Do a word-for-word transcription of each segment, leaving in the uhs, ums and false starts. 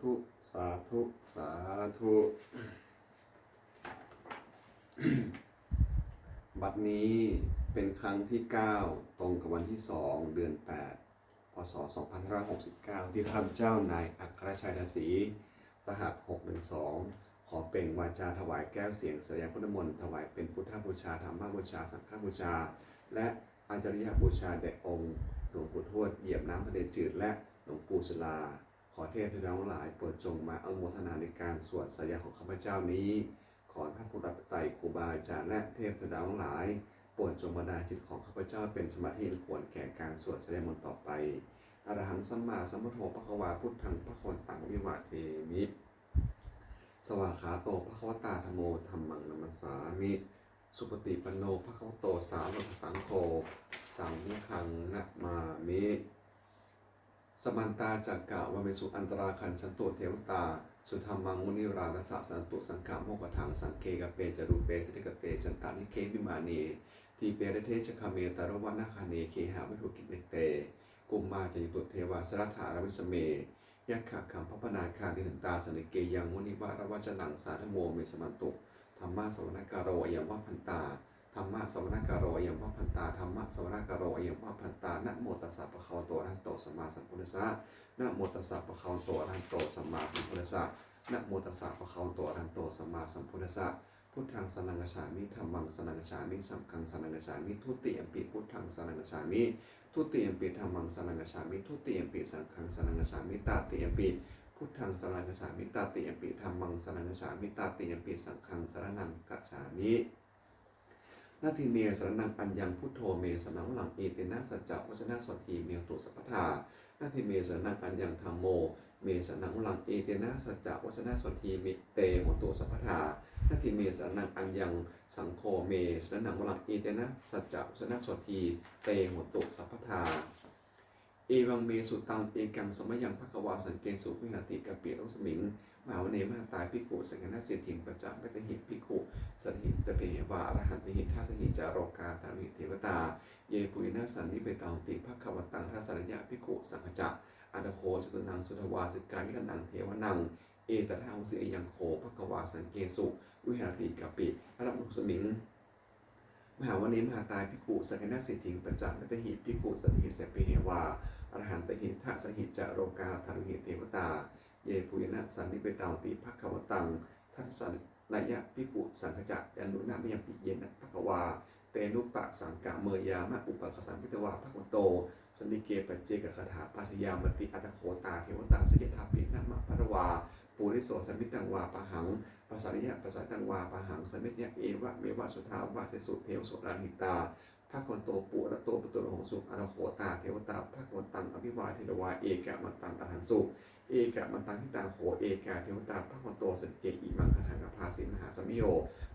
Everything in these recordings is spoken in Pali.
ธุ สาธุ สาธุ บัดนี้เป็นครั้งที่ 9 ตรงกับวันที่ 2 เดือน 8 พ.ศ. 2569 ที่ข้าพเจ้านายอัครชัย ทศรี รหัส 612 ขอเปล่งวาจาถวายแก้วเสียงสาธยายพุทธมนต์ ถวายเป็นพุทธบูชา ธรรมบูชา สังฆบูชา และอาจาริยบูชาแด่องค์หลวงปู่ทวดเหยียบน้ำทะเลจืด และหลวงปู่ศิลา ขอเทพเทวดาทั้งหลายโปรดจงมาอนุโมทนาในการสวดสาธยายของข้าพเจ้านี้ ขอพระรัตนตรัย ครูบาอาจารย์ และเทพเทวดาทั้งหลาย โปรดจงบันดาลจิตของข้าพเจ้าเป็นสมาธิอันควรแก่การสวดสาธยายมนต์ต่อไป Arahaṃ sammāsambuddho bhagavā, buddhaṃ bhagavantaṃ abhivādemi. Svākkhāto bhagavatā dhammo, dhammaṃ namassāmi. Supaṭipanno bhagavato sāvakasaṅgho, saṅghaṃ namāmi. Samantā cakkavāḷesu atrāgacchantu devatā, saddhammaṃ munirājassa suṇantu saggamokkhadaṃ. Sagge kāme ca rūpe girisikharataṭe cantalikkhe vimāne, dīpe raṭṭhe ca gāme taruvanagahane gehavatthumhi khette, bhummā cāyantu devā jalathalavisame yakkhagandhabbanāgā, tiṭṭhantā santike yaṃ munivaravacanaṃ sādhavo me suṇantu. Dhammassavanakālo ayambhadantā. Dhammassavanakālo ayambhadantā. Dhammassavanakālo ayambhadantā. Namo tassa bhagavato arahato sammāsambuddhassa. Namo tassa bhagavato arahato sammāsambuddhassa. Namo tassa bhagavato arahato sammāsambuddhassa. Buddhaṃ saraṇaṃ gacchāmi. Dhammaṃ saraṇaṃ gacchāmi. Saṅghaṃ saraṇaṃ gacchāmi. Dutiyampi buddhaṃ saraṇaṃ gacchāmi. Dutiyampi dhammaṃ saraṇaṃ gacchāmi. Dutiyampi saṅghaṃ saraṇaṃ gacchāmi. Tatiyampi buddhaṃ saraṇaṃ gacchāmi. Tatiyampi dhammaṃ saraṇaṃ gacchāmi. Tatiyampi saṅghaṃ saraṇaṃ gacchāmi. Natthi me saraṇaṃ aññaṃ, buddho me saraṇaṃ varaṃ, etena saccavajjena sotthi me hotu sabbadā. Natthi me saraṇaṃ aññaṃ, dhammo me saraṇaṃ varaṃ, etena saccavajjena sotthi me te hotu sabbadā. Natthi me saraṇaṃ aññaṃ, saṅgho me saraṇaṃ varaṃ, etena saccavajjena sotthi te hotu sabbadā. Evaṃ me sutaṃ. Ekaṃ samayaṃ bhagavā sakkesu viharati kapilavatthusmiṃ mahāvane mahatā bhikkhusaṅghena saddhiṃ pañcamattehi bhikkhusatehi sabbeheva arahantehi. Dasahi ca lokadhātūhi devatā yebhuyyena sannipatitā honti bhagavantaṃ dassanāya bhikkhusaṅghañca. Atha kho catunnaṃ suddhāvāsakāyikānaṃ devānaṃ etadahosi: Ayaṃ kho bhagavā sakkesu viharati kapilavatthusmiṃ mahāvane mahatā bhikkhusaṅghena saddhiṃ pañcamattehi bhikkhusatehi sabbeheva arahantehi. Dasahi ca lokadhātūhi devatā yebhuyyena sannipatitā honti bhagavantaṃ dassanāya bhikkhusaṅghañca. Yannūna mayampi yena bhagavā tenupasaṅkameyyāma, upadesaṃ petvā bhagavato santike paccekagāthā bhāseyyāmāti. Atha kho tā devatā seyyathāpi nāma balavā puriso sammiñjitaṃ vā bāhaṃ pasāreyya, pasāritaṃ vā bāhaṃ sammiñjeyya, evameva suddhāvāsesu devesu antarahitā bhagavato purato pāturahosi. Atha kho tā devatā bhagavantaṃ abhivādetvā ekamantaṃ aṭṭhaṃsu. Ekamantaṃ ṭhitā kho ekā devatā bhagavato santike imaṃ gāthaṃ abhāsi: Mahāsamayo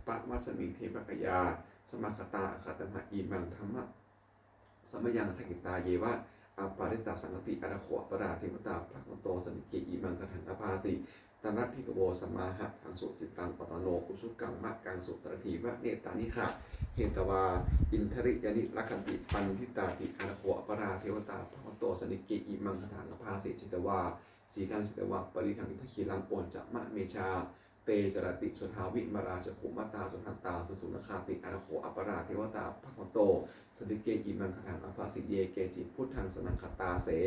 pavanasmiṃ, devakāyā samāgatā, āgatamha imaṃ dhammasamayaṃ, dakkhitāyeva aparājitasaṅghanti. Atha kho aparā devatā bhagavato santike imaṃ gāthaṃ abhāsi: Tatra bhikkhavo samādahaṃsu, cittaṃ attano ujukaṃ, mātā sutadāsi nettāni gahetvā, indriyāni rakkhanti paṇḍitāti. Atha kho aparā devatā bhagavato santike imaṃ gāthaṃ abhāsi: Chetvā khīlaṃ chetvā palighaṃ, indakhīlaṃ ojamānekā, te caranti suddhā vimalā, cakkhumatā sudantā susunāgāti. Atha kho aparā devatā bhagavato santike imaṃ gāthaṃ abhāsi: Ye keci buddhaṃ saraṇaṃ gatāse,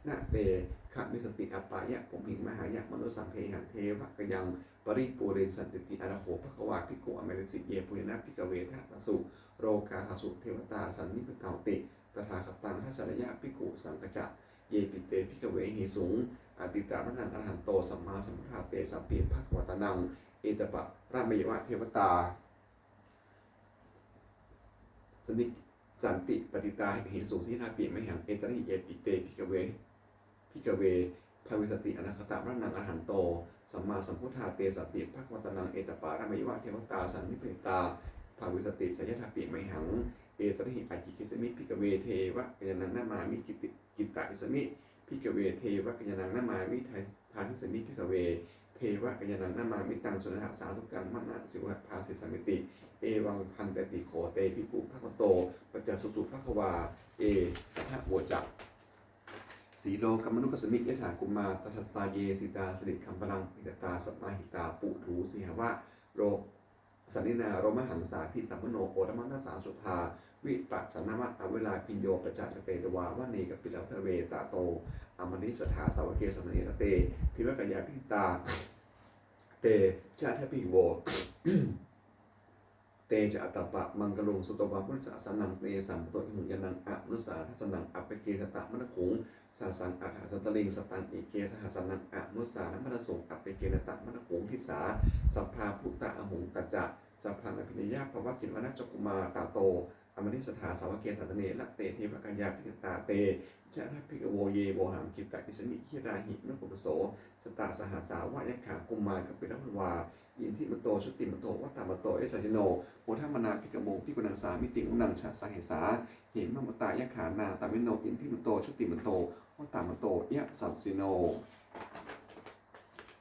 na te gamissanti apāyabhūmiṃ, pahāya mānusaṃ dehaṃ, devakāyaṃ paripūressantīti. Atha kho bhagavā bhikkhū āmantesi: Yebhuyyena bhikkhave dasasu lokadhātūsu devatā sannipatitā honti tathāgataṃ dassanāya bhikkhusaṅghañca. Yepi te bhikkhave ahesuṃ atītamaddhānaṃ arahanto sammāsambuddhā, tesampi bhagavantānaṃ etaparamāyeva devatā santi, santi patiṭṭhā ahesuṃ, seyyathāpi mayhaṃ etarahi. Yepi te bhikkhave, bhikkhave bhavissanti anāgatamaddhānaṃ arahanto sammāsambuddhā, tesampi bhagavantānaṃ etaparamāyeva devatā sannipatitā bhavissanti, seyyathāpi mayhaṃ etarahi. Ācikkhissāmi bhikkhave devakāyānaṃ namāmi, kitti, kittayissāmi bhikkhave devakāyānaṃ namāmi, dāyissāmi bhikkhave devakāyānaṃ namāmi, taṃ suṇātha sādhukaṃ manasikarotha bhāsissāmīti. Evaṃ bhanteti kho te bhikkhū bhagavato paccassosuṃ. Bhagavā etadavoca: Silokamanukassāmi yathā bhummā tadassitā. Ye sitā girigabbharaṃ pahitattā samāhitā, puthū sīhāva sanniveṣanā lomahaṃsābhisambhuno odātamanasā suddhā vippasannamanāvilā. Bhiyyo pañcasate ñatvā vane kāpilavatthave tato āmantayi satthā sāvake sāsane rate devakāyā abhikkantā te ca bhikkhavo. Te ca ātappamakaruṃ sutvā buddhassa sāsanaṃ. Tesaṃ pāturahu ñāṇaṃ amanussāna dassanaṃ appeke satamaddakkhuṃ sahassaṃ atha sattariṃ. Sataṃ eke sahassānaṃ amanussānamaddasuṃ appeke satamaddakkhuṃ disā sabbā phuṭā ahuṃ. Tañca sabbaṃ abhiññāya vavakkhitvāna cakkhumā tato āmantayi satthā sāvake sāsane rate devakāyā abhikkantā te ca bhikkhavo. Ye vohaṃ kittayissāmi girāhi anupubbaso sattasahassā va yakkhā bhummā kāpilavatthavā iddhimanto jutimanto vaṇṇavanto yasassino modamānā abhikkāmuṃ bhikkhūnaṃ samitiṃ vanaṃ. Chasahassā hemavatā yakkhā nānattavaṇṇino iddhimanto jutimanto vaṇṇavanto yasassino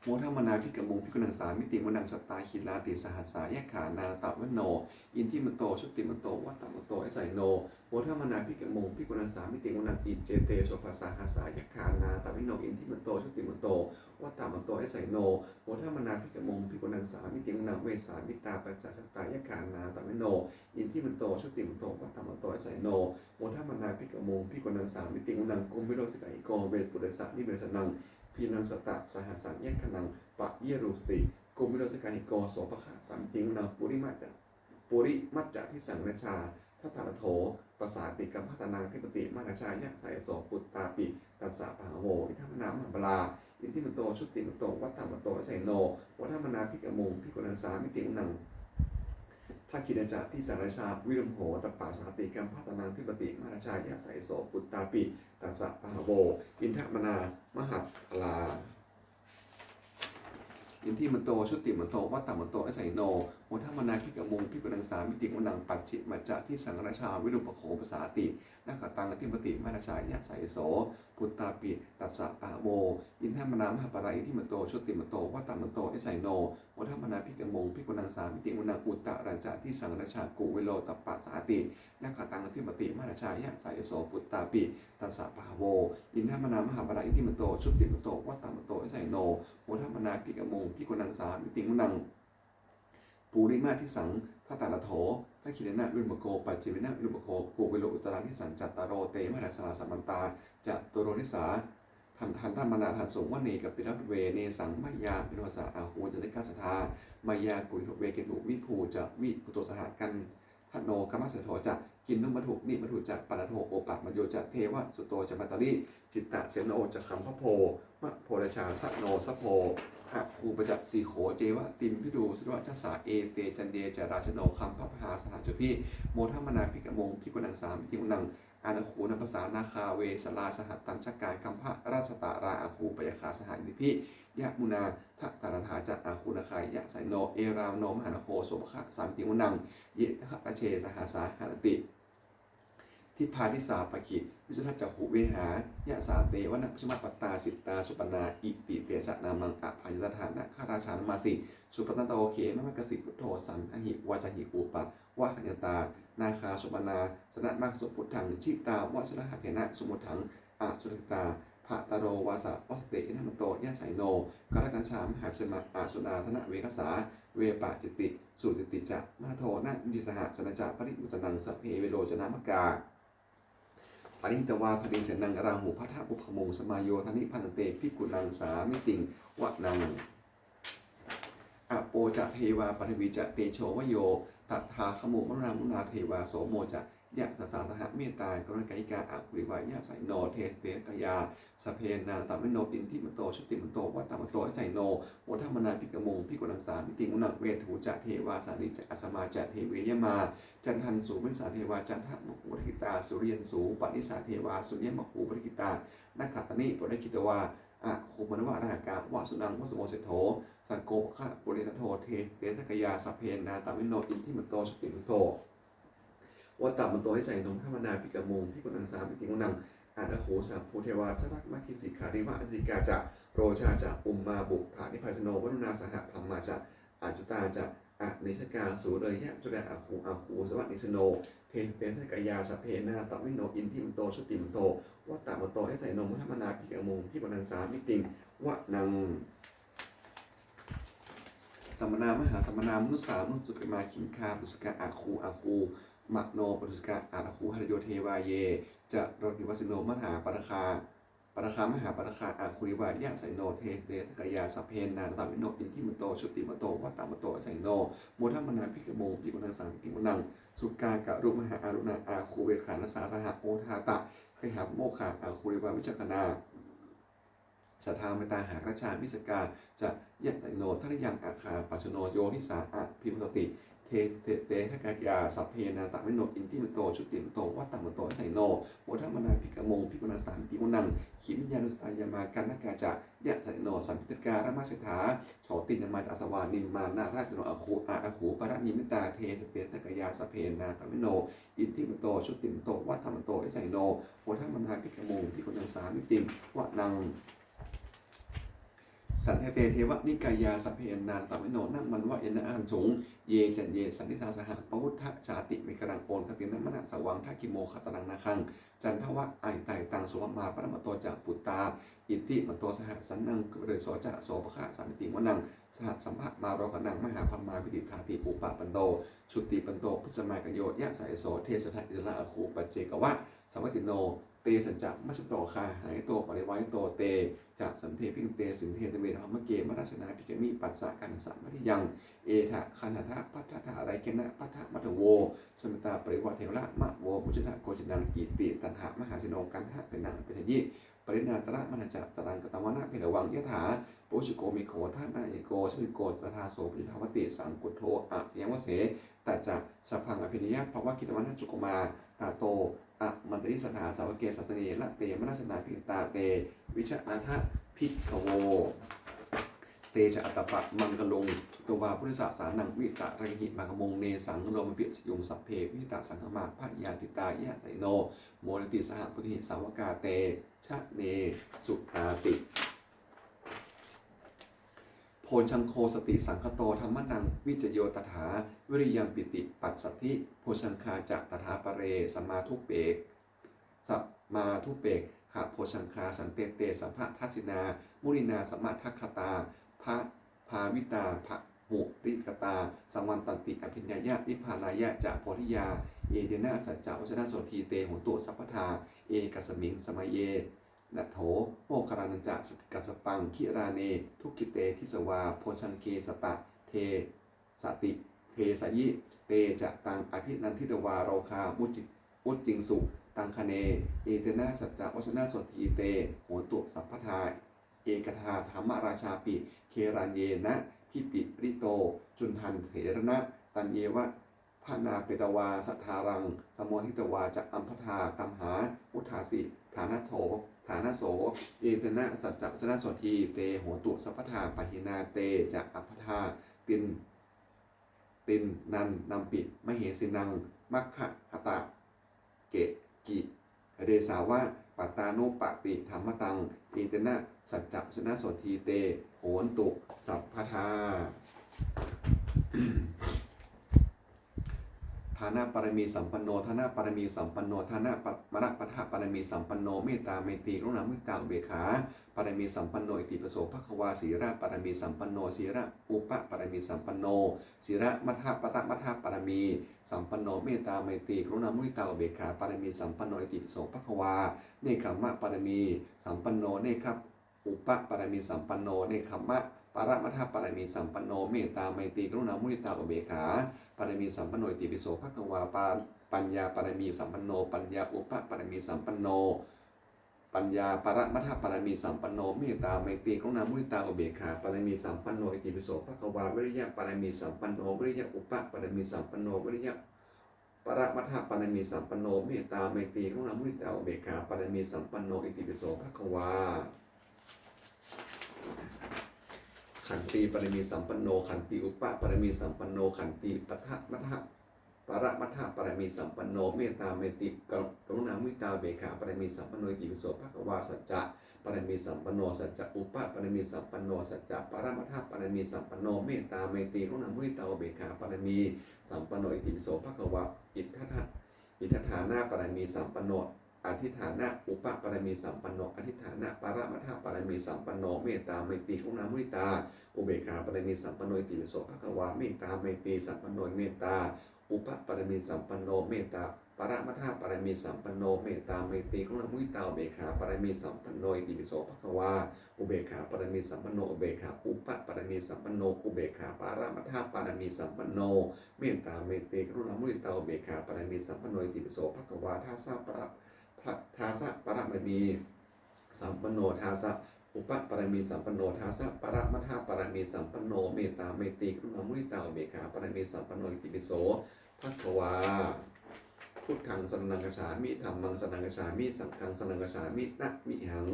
modamānā abhikkāmuṃ bhikkhūnaṃ samitiṃ vanaṃ. Sātāgirā tisahassā yakkhā nānattavaṇṇino iddhimanto jutimanto vaṇṇavanto yasassino modamānā abhikkāmuṃ bhikkhūnaṃ samitiṃ vanaṃ. Iccete soḷasasahassā yakkhā nānattavaṇṇino iddhimanto jutimanto vaṇṇavanto yasassino modamānā abhikkāmuṃ bhikkhūnaṃ samitiṃ vanaṃ. Vessāmittā pañcasatā yakkhā nānattavaṇṇino iddhimanto jutimanto vaṇṇavanto yasassino modamānā abhikkāmuṃ bhikkhūnaṃ samitiṃ vanaṃ. Kumbhīro cakkhayiko vepullassa nivesanaṃ bhiyyo naṃ satasahassaṃ yakkhānaṃ payirupāsati kumbhīro cakkhayiko sopāga samitiṃ vanaṃ. Purimañca purimañca disaṃ rājā dhataraṭṭho pasāsati gandhabbānaṃ adhipati mahārājā yasassi so. Puttāpi tassa bahavo indanāmā mahabbalā iddhimanto jutimanto vaṇṇavanto yasassino modamānā abhikkāmuṃ bhikkhūnaṃ samitiṃ vanaṃ. Dakkhiṇañca disaṃ rājā virūḷho tappasāsati gandhabbānaṃ adhipati mahārājā yasassi so. Puttāpi tassa bahavo indanāmā mahabbalā iddhimanto jutimanto vaṇṇavanto yasassino modamānā abhikkāmuṃ bhikkhūnaṃ samitiṃ vanaṃ. Pacchimañca disaṃ rājā virūpakkho pasāsati nakkhattaṃ adhipati mahārājā yasassi so. Puttāpi tassa bahavo indanāmā mahabbalā iddhimanto jutimanto vaṇṇavanto yasassino modamānā abhikkāmuṃ bhikkhūnaṃ samitiṃ vanaṃ. Uttarañca disaṃ rājā kuvero tappasāsati nakkhattaṃ adhipati mahārājā yasassi so. Puttāpi tassa bahavo indanāmā mahabbalā iddhimanto jutimanto vaṇṇavanto yasassino modamānā abhikkāmuṃ bhikkhūnaṃ samitiṃ vanaṃ. Purimaṃ disaṃ dhataraṭṭho dakkhiṇena virūpakkho pacchimena virūpakkho kuvero uttaraṃ disaṃ. Cattāro te mahārājā samantā caturo disā daddallamānā aṭṭhaṃsu vane kāpilavatthave. Tesaṃ māyāvino dāsā āgū vañcanikā saṭhā māyā kuṭeṇḍu veṭeṇḍu viṭū ca viṭuṭo saha kaṇ ṇo kāmaseṭṭho ca kinnughaṇḍu nighaṇḍu ca panādo opamañño ca devasūto ca mātali cittaseno ca gandhabbo naḷo rājā janosabho āgū pañcasikho ceva timbarū suriyavacchasā. Ete caññe ca rājāno gandhabbā saha rājubhi modamānā abhikkāmuṃ bhikkhūnaṃ samitiṃ vanaṃ. Athāgū nābhasā nāgā vesālā sahatacchakā kambalassatarā āgū pāyāgā saha ñātibhi. Yāmunā dhataraṭṭhā ca āgū nāgā yasassino erāvaṇo mahānāgo sopāga samitiṃ vanaṃ. Ye ca rājubhi sahasā haranti dibbā dijā pakkhi visuddhacakkhū vehāsayā te vanamajjhapattā citrā supaṇṇā iti tesa nāmaṃ. Abhayantadā nāgarājānamāsi supabhātaṃ khemamakāsi buddho saṇhāhi vācāhi upavhayantā nāgā supaṇṇā saraṇamakaṃsu buddhaṃ jitā vajirahatthena samuddaṃ asurā sitā. Bhātaro vāsavassete iddhimanto yasassino kālakañjā mahābhismā asurā dānaveghasā vepacitti sucitti ca mārato namucī saha satañca baliputtānaṃ sabbe verocanāmakā sannayhitvā baliṃ senaṃ rāhubhaddamupāgamuṃ samayodāni bhaddante bhikkhūnaṃ samitiṃ vanaṃ. Āpo ca devā paṭhavī ca tejo vāyo tadāgamuṃ varuṇā vāruṇā devā somo ca yasasā saha mettākaruṇākāyikā aṅgū liva yasassino. Te ca devakāyā sabbe nānattavaṇṇino iddhimanto jutimanto vaṇṇavanto yasassino modamānā abhikkāmuṃ bhikkhūnaṃ samitiṃ vanaṃ. Veṇhū ca devā sahalī ca asamā ca devā yamā candassūpanisā devā candamāgū purakkhitā suriyassūpanisā devā suriyamāgū purakkhitā nakkhattāni purakkhitvā āgū mandavalāhakā vasūnaṃ vāsavo seṭṭho sakkopāga purindado. Te ca devakāyā sabbe nānattavaṇṇino iddhimanto jutimanto vaṇṇavanto yasassino modamānā abhikkāmuṃ bhikkhūnaṃ samitiṃ vanaṃ. Athāgū sahabhū devā jalamaggisikhāriva athāgikā ca rojā ca ummāpupphanibhāsino varuṇā sahadhammā ca accutā ca anejjakā sūleyyarucirā āgū āgū savamajjhino. Te sate dasadhā kāyā sabbe nānattavaṇṇino iddhimanto jutimanto vaṇṇavanto yasassino modamānā abhikkāmuṃ bhikkhūnaṃ samitiṃ vanaṃ. Samānā mahāsamānā mānusā mānusuttamā khiḍḍāpadūsikā āgū āgū manopadūsikā athāgū harayo devā ye ca rūhinivāsino mahāpāragā pāragā mahāpāragā āgū devā yasassino. Te sate dasadhā kāyā sabbe nānattavaṇṇino iddhimanto jutimanto vaṇṇavanto yasassino modamānā abhikkāmuṃ bhikkhūnaṃ samitiṃ vanaṃ. Sukkā karumhā aruṇā āgū veghanasā saha odātagayhā pāmokkhā āgū devā vicakkhaṇā sadāmattā hāragajā missakā ca yasassino. Thanayaṃ āgā pajjunno yo disā abhivassati. Te sate dasadhā kāyā sabbe nānattavaṇṇino iddhimanto jutimanto vaṇṇavanto yasassino modamānā abhikkāmuṃ bhikkhūnaṃ samitiṃ vanaṃ. Khemiyā tusitā yāmā kaṭṭhakā ca yasassino sampaṭiṭṭhakā lāmaseṭṭhā jotināmā ca āsavā nimmānaratino āgū āgū paranimmitā. Te sate dasadhā kāyā sabbe nānattavaṇṇino iddhimanto jutimanto vaṇṇavanto yasassino modamānā abhikkāmuṃ bhikkhūnaṃ samitiṃ vanaṃ. Saṭṭhete devanikāyā sabbe nānattavaṇṇino nāmanvayena āgañchuṃ. Ye caññe sadisā saha pavutthajātimakkhīlaṃ oghatiṇṇamanāsavaṃ dakkhemoghataraṃ nāgaṃ candaṃva asitātitaṃ. Subrahmā paramatto ca puttā iddhimato saha sanaṅkumāro tisso ca sopāga samitiṃ vanaṃ. Sahassabrahmalokānaṃ mahābrahmābhitiṭṭhati upapanno jutimanto bhismākāyo yasassi so. Te sate dasadhā issarā āgū paccekavasavattino tesañca majjhato āgā hārito parivārito. Te ca sabbe abhikkante sinde deve brahmake mārasenā abhikkāmi passa kaṇhassa mandiyaṃ. Etha gaṇhatha bandhatha rāgena bandhamatthu vo samantā parivāradevatānaṃ mā vo muñcittha koci naṃ. Iti tattha mahāseno kaṇhasenaṃ apesayi pāṇinā talamāhacca saraṃ katvāna bheravaṃ. Yathā pāvussako megho thanayanto savijjuko tadā so paccudāvatti saṅkuddho asayaṃvase. Tañca sabbaṃ abhiññāya vavakkhitvāna cakkhumā tato āmantayi satthā sāvake sāsane rate mārasenā abhikkantā. Te vijānātha bhikkhavo te ca ātappamakaruṃ sutvā buddhassa sāsanaṃ vītarāgehi mahāgahoṃ. Nesaṃ lomampi iñjayuṃ sabbe vijitasaṅgāmā bhayātītā yasassino modanti saha bhūtehi sāvakā te janesutāti. Bojjhaṅgo satisaṅkhāto dhammānaṃ vicayo tathā viriyampīti passaddhi bojjhaṅgā ca tathāpare samādhupe samādhupekkhabojjhaṅgā santete sabbadassinā muninā sammadakkhātā bhāvitā bahulīkatā saṃvattanti abhiññāya nibbānāya ca bodhiyā. Etena saccavajjasotthi te hontu sabbadā. Ekasmiṃ samaye nātho moggallānañca kassapaṃ gilāne dukkhite disvā bojjhaṅge sata de sati desayi. Te ca taṃ abhinanditvā rogā mucciṃsu taṅkhaṇe. Etena saccavajjasotthi te hontu sabbadā. Ekadā dhammarājāpi gelaññenābhipīḷito cundattherena taññeva bhaṇāpetvā sādaraṃ sammoditvā ca ābhadā tamhā vuṭṭhāsi ṭhānaso ṭhānaso. Etena saccavajjasotthi te hontu sabbadā pahīnā. Te ca ābhadā tin tiṇṇannampi mahesinaṃ maggāhatakilesāva pattānuppattidhammataṃ. Etena saccavajjasotthi te hontu sabbadā. Dānapāramī sampanno dānapāramī sampanno dāna pa- māramadda pāramī sampanno mettā maitrī karuṇā muditā upekkhā pāramī sampanno itipi so bhagavā. Sīlapāramī sampanno sīla upapāramī sampanno sīla madda paramadda pāramī sampanno mettā maitrī karuṇā muditā upekkhā pāramī sampanno itipi so bhagavā. Nekkhamma pāramī sampanno nekkhamma upapāramī sampanno nekkhamma paramadda pāramī sampanno mettā maitrī karuṇā muditā upekkhā pāramī sampanno itipi so bhagavā. Pa- paññā pāramī sampanno paññā upapāramī sampanno paññā paramadda pāramī sampanno mettā maitrī karuṇā muditā upekkhā pāramī sampanno itipi so bhagavā. Viriya pāramī sampanno viriya upapāramī sampanno viriya paramadda pāramī sampanno mettā maitrī karuṇā muditā upekkhā pāramī sampanno itipi so bhagavā. Khanti pāramī sampanno khanti upapāramī sampanno khanti paramadda paramattha pāramī sampanno, mettā maitrī karuṇā muditā upekkhā pāramī sampanno, itipi so bhagavā. Sacca pāramī sampanno, sacca upapāramī sampanno, sacca paramattha pāramī sampanno, mettā maitrī karuṇā muditā upekkhā pāramī sampanno, itipi so bhagavā. Iddha iddhadāna pāramī sampanno, adhiṭṭhāna upapāramī sampanno, adhiṭṭhāna paramattha pāramī sampanno, mettā maitrī karuṇā muditā upekkhā pāramī sampanno, itipi so bhagavā. Mettā maitrī sampanno, mettā upapāramī sampanno, mettā paramattha pāramī sampanno, mettā maitrī karuṇā muditā upekkhā pāramī sampanno, itipi so bhagavā. Upekkhā pāramī sampanno, upekkhā upapāramī sampanno, upekkhā paramattha pāramī sampanno, mettā maitrī karuṇā muditā upekkhā pāramī sampanno, itipi so bhagavā. Dasa pāra- dasa pāramī sampanno, dasa upapāramī sampanno, dasa paramattha pāramī sampanno, mettā maitrī karuṇā muditā upekkhā pāramī sampanno, itipi so bhagavā. Buddhaṃ saraṇaṃ gacchāmi, dhammaṃ saraṇaṃ gacchāmi, saṅghaṃ saraṇaṃ gacchāmi, namāmihaṃ.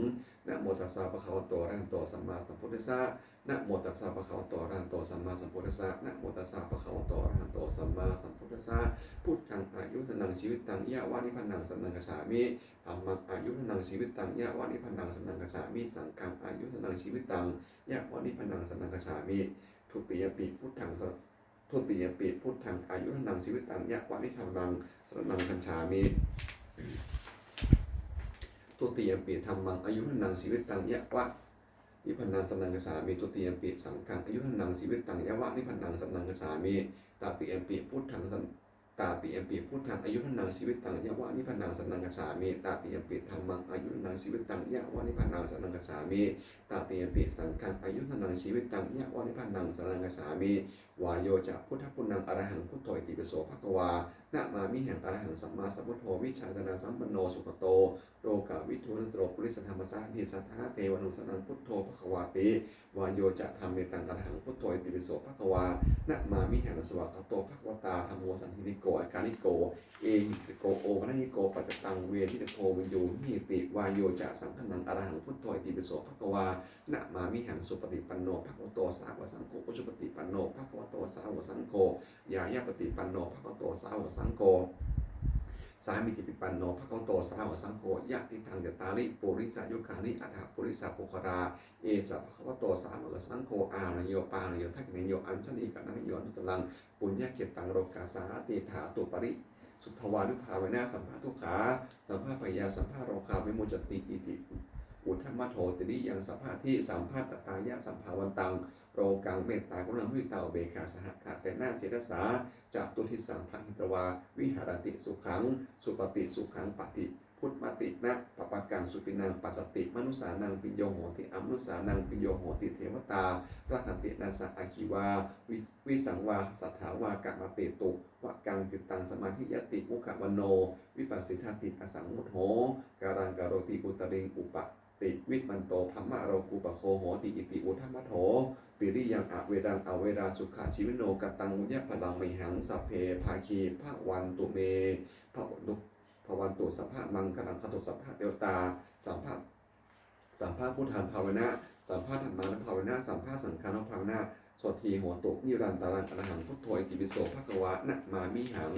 Namo tassa bhagavato arahato sammāsambuddhassa. Namo tassa bhagavato arahato sammāsambuddhassa. Namo tassa bhagavato arahato sammāsambuddhassa. Buddhaṃ āyuvaḍḍhanaṃ jīvitaṃ yāva nibbānaṃ saraṇaṃ gacchāmi. Dhammaṃ āyuvaḍḍhanaṃ jīvitaṃ yāva nibbānaṃ saraṇaṃ gacchāmi. Saṅghaṃ āyuvaḍḍhanaṃ jīvitaṃ yāva nibbānaṃ saraṇaṃ gacchāmi. Dutiyampi buddhaṃ sara- dutiyampi buddhaṃ āyuvaḍḍhanaṃ jīvitaṃ yāva nibbānaṃ saraṇaṃ gacchāmi. Dutiyampi dhammaṃ āyuvaḍḍhanaṃ jīvitaṃ yāva nibbānaṃ saraṇaṃ gacchāmi. Dutiyampi saṅghaṃ āyuvaḍḍhanaṃ jīvitaṃ yāva nibbānaṃ saraṇaṃ gacchāmi. Tatiyampi buddhaṃ san- tatiyampi buddhaṃ āyuvaḍḍhanaṃ jīvitaṃ yāva nibbānaṃ saraṇaṃ gacchāmi. Tatiyampi dhammaṃ āyuvaḍḍhanaṃ jīvitaṃ yāva nibbānaṃ saraṇaṃ gacchāmi. Tatiyampi saṅghaṃ āyuvaḍḍhanaṃ jīvitaṃ yāva nibbānaṃ saraṇaṃ gacchāmi. Vāyo ca buddhaguṇaṃ arahaṃ buddho itipi so bhagavā. Namāmihaṃ arahaṃ sammāsambuddho vijjācaraṇasampanno sugato lokavidū anuttaro purisadammasārathi satthā devamanussānaṃ buddho bhagavāti. Vāyo ca dhammetaṃ arahaṃ buddho itipi so bhagavā. Namāmihaṃ svākkhāto bhagavatā dhammo sandiṭṭhiko akāliko ehipassiko opanayiko paccattaṃ veditabbo viññūhīti. Vāyo ca saṅghānaṃ arahaṃ buddho itipi so bhagavā. Namāmihaṃ supaṭipanno bhagavato sāvakasaṅgho, ujupaṭipanno bhagavato sāvakasaṅgho, ñāyapaṭipanno bhagavato sāvakasaṅgho, sāmīcipaṭipanno bhagavato sāvakasaṅgho, yadidaṃ cattāri purisayugāni aṭṭha purisapuggalā, esa bhagavato sāvakasaṅgho, āhuneyyo pāhuneyyo dakkhiṇeyyo añjalikaraṇīyo anuttaraṃ puññakkhettaṃ lokassāti. Dhātuparisuddhānubhāvena sabbadukkhā sabbabhayā sabbarogā vimuccati. Iti uddhamadho tiriyaṃ sabbadhi sabbattatāya sabbāvantaṃ lokaṃ mettākaruṇāmuditāupekkhāsahagatena cetasā catuddisaṃ bhaṇhitvā viharati. Sukhaṃ supati, sukhaṃ paṭibujjhati, na pāpakaṃ supinaṃ passati, manussānaṃ piyo hoti, amanussānaṃ piyo hoti, devatā rakkhanti, nāssa aggi vā vi- visaṃ vā sattha vā kamati, tuvaṭaṃ cittaṃ samādhiyati, mukhavaṇṇo vippasīdati, asammūḷho kālaṃ karoti, uttariṃ uppaṭivivaṇṇo brahmalokūpago hoti. Iti uddhamadho tiriyaṃ averaṃ averā sukhajīvino. Kataṃ puññaphalaṃ mayhaṃ sabbe bhāgī bhavantu me. Bhavantu, bhavantu sabbamaṅgalaṃ. Dhātu sabbadevatā sabba sabbabuddhānubhāvena sabbadhammānubhāvena sabbasaṅghānubhāvena sotthī hontu nirantaraṃ. Arahaṃ buddho itipi so bhagavā. Namāmihaṃ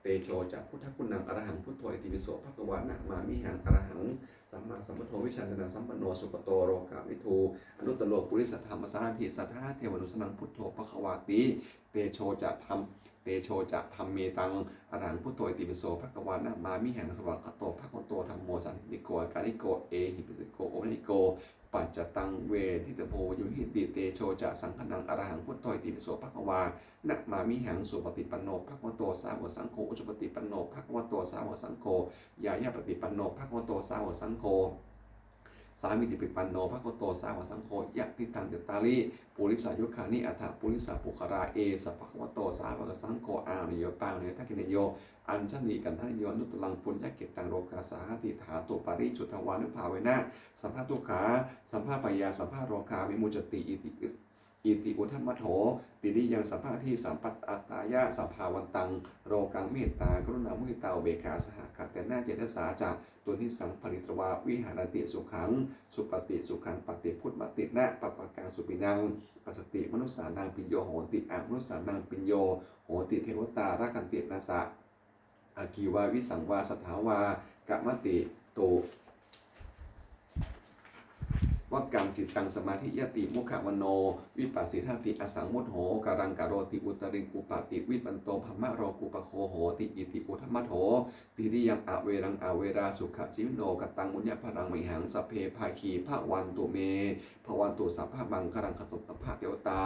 tejo ca buddhaguṇaṃ arahaṃ buddho itipi so bhagavā. Namāmihaṃ arahaṃ sammāsambuddho vijjācaraṇasampanno sugato lokavidū anuttaro purisadammasārathi satthā devamanussānaṃ buddho bhagavāti. Tejo ca dham- tejo ca dhammetaṃ arahaṃ buddho itipi so bhagavā. Namāmihaṃ svākkhāto bhagavato dhammo sandiṭṭhiko akāliko ehipassiko opanayiko paccattaṃ veditabbo viññūhīti. Tejo ca saṅghānaṃ arahaṃ buddho itipi so bhagavā. Namāmihaṃ supaṭipanno bhagavato sāvakasaṅgho, ujupaṭipanno bhagavato sāvakasaṅgho, ñāyapaṭipanno bhagavato sāvakasaṅgho, sāmīcipaṭipanno bhagavato sāvakasaṅgho, yadidaṃ cattāri purisayugāni aṭṭha purisapuggalā, esa bhagavato sāvakasaṅgho, āhuneyyo pāhuneyyo dakkhiṇeyyo añjalikaraṇīyo anuttaraṃ puññakkhettaṃ lokassāti. Dhātuparisuddhānubhāvena sabbadukkhā sabbabhayā sabbarogā vimuccati. Iti iti uddhamadho tiriyaṃ sabbadhi sampadattāya sabbāvantaṃ lokaṃ mettā karuṇā muditā upekkhā sahagatena cetasā catuddisaṃ pharitvā viharati. Sukhaṃ supati, sukhaṃ paṭibujjhati, na pāpakaṃ supinaṃ passati, manussānaṃ piyo hoti, amanussānaṃ piyo hoti, devatā rakkhanti, nāssa aggi vā visaṃ vā satthaṃ vā kamati, tuvaṭaṃ cittaṃ samādhiyati, mukhavaṇṇo vippasīdati, asammūḷho kālaṃ karoti, uttariṃ upādi, vivatto brahmalokūpago hoti, iti uddhamadho tiriyaṃ averaṃ averā sukhajīvino. Kataṃ puññaphalaṃ mayhaṃ sabbe bhāgī bhavantu me. Bhavatu sabbamaṅgalaṃ, rakkhantu sabbadevatā,